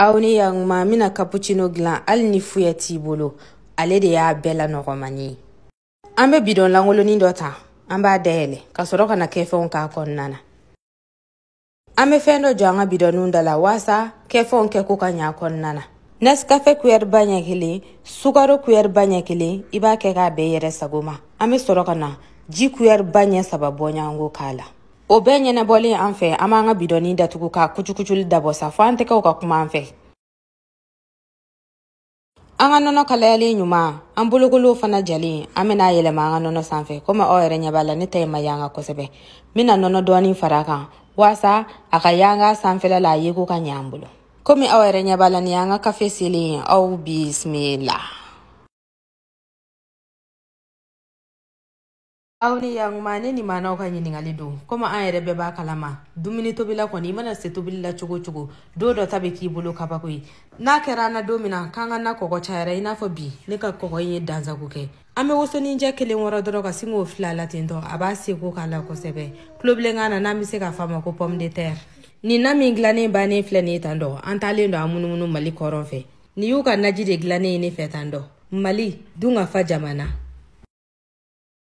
Aw ni yakuma, n bɛna cappuccino dilan hali ni fouet t'i bolo. Ale de y'a bɛɛ la nɔgɔmani ye. An bɛ bidɔn lankolonin dɔ ta, an b'a dayɛlɛ ka sɔrɔ ka na kɛfɛnw k'a kɔnɔna na. An bɛ fɛn dɔ jɔ an ka bidɔnninw da la waasa kɛfɛnw kɛko ka ɲɛ a kɔnɔna na. Nescafe cuillère ba ɲɛ kelen, sukaro cuillère ba ɲɛ kelen, i b'a kɛ k'a bɛn i yɛrɛ sago ma. An bɛ sɔrɔ ka na ji cuillère ba ɲɛ 3 bɔɲɔgɔnko k'a la. O bɛɛ ɲɛnabɔlen an fɛ, an b'an ka bidɔnnin datugu k'a kucukuculi dabɔ sa fo an tɛgɛw ka kuma an fɛ. An ka nɔnɔ kalayalen ɲuman, an bolokolow fana jalen, an bɛna a yɛlɛma an ka nɔnɔ sanfɛ. Komi aw yɛrɛ ɲɛ b'a la, ne ta in ma yanga kosɛbɛ. N bɛna nɔnɔ dɔɔnin fara a kan waasa a ka yanga sanfɛla la, a yeko ka ɲɛ an bolo. Komi aw yɛrɛ ɲɛ b'a la, nin y'an ka kafe selen ye. Aw bisimila. Aw ni yakuma, ne ni maanaw ka ɲininkali don. Komi an yɛrɛ bɛɛ b'a kalama, dumuni tobila kɔni, i mana se tobili la cogo o cogo, don dɔ ta bɛ k'i bolo kabako ye. N'a kɛra an na don min na k'an ka na kɔgɔ cayara, i n'a fɔ bi ne ka kɔgɔ in ye dansago kɛ, an bɛ wosoninjɛ kelen wɔrɔ dɔrɔn ka sin k'o fila la ten tɔ, a b'a seko k'a la kosɛbɛ. Tulobilenkan na, n'an bɛ se k'a fɔ a ma ko pomme de terre. Nin na min dilannen bannen filɛ nin ye tan dɔ, an taalen don an munumunu Mali kɔrɔn fɛ. Nin y'u ka naji de dilannen ye ne fɛ tan dɔ. Mali dun ka fa jamana.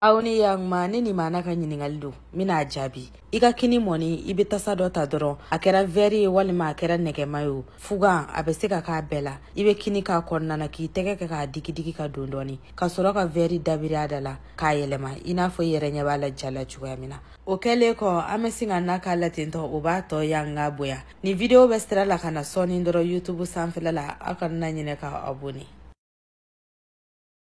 Aw ni yakuma, ne ni maana ka ɲininkali don, n bɛna a jaabi. I ka kini mɔni, i bɛ tasa dɔ ta dɔrɔn, a kɛra verre ye walima a kɛra nɛgɛma ye o, fugan a bɛ se ka k'a bɛɛ la. I bɛ kini k'a kɔnɔna na k'i tɛgɛ kɛ k'a digi-digi ka don dɔɔni, ka sɔrɔ ka verre dabiri a da la k'a yɛlɛma i n'a fɔ i yɛrɛ ɲɛ b'a la ja la cogoya min na. O kɛlen kɔ, an bɛ sin ka na k'a la ten tɔ, o b'a tɔ yanga bonya. Nin video bɛ sira la ka na sɔɔni dɔrɔn YouTube sanfɛla la, aw kana na ɲinɛ ka abonné.